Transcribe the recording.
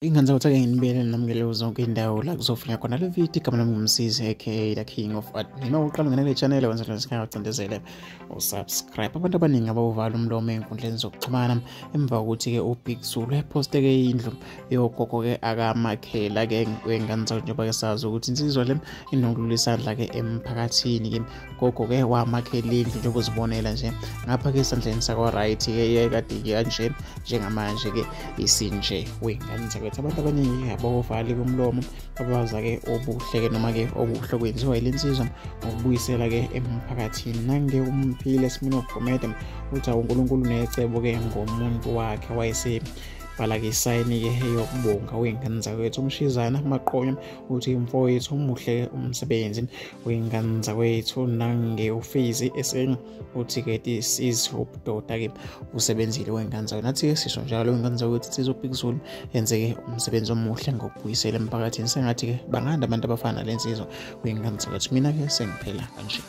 Ingane zakwethu ake nginibele namukele zonke indawo la kuzofika khona le video. Igama lami nguMsizi aka the King of Art. Noma uqala ungena kule channel wenza lesikhathi ucindezele usubscribe. Abantu abaningi abawuvala umlomo ey'nkundleni zokuxhumana emva kokuthi-ke uBig Zulu eposte-ke indlu yogogo-ke akamakhela-ke wey'ngane zakwethu, njengoba-ke sazi ukuthi insizwa le inokulula isandla-ke emphakathini-ke. Gogo-ke wamakhela indlu njengoba uzibonela nje ngapha-ke esandleni sakwa-right-ke yayikade-ke kanje njengamanje-ke isinje wey'ngane zakwethu. Abantu abaningi abawuvali umlomo babaza-ke obuhle-ke noma-ke okuhle okwenziwa yile nsizwa ngokubuyisela-ke emphakathini. Nange umphile Simino Gomede uthi uNkulunkulu necebo-ke ngomuntu wakhe, wayesebhala-ke isayini-ke yokubonga wey'ngane zakwethu. Umshizana Maqonya uthi mfowethu umuhle umsebenzi wey'ngane zakwethu. Nange uFizi eseng uthi-ke this is ubudoda-ke usebenzile wey'ngane zakwethu. Nathi-ke sisho njalo wey'ngane zakwethu, insizwa uBig Zulu yenze-ke umsebenzi omuhle ngokubuyisela emphakathini. Sengathi-ke banganda abantu abafana nale nsizwa wey'ngane zakwethu. Mina-ke sengiphela kanje.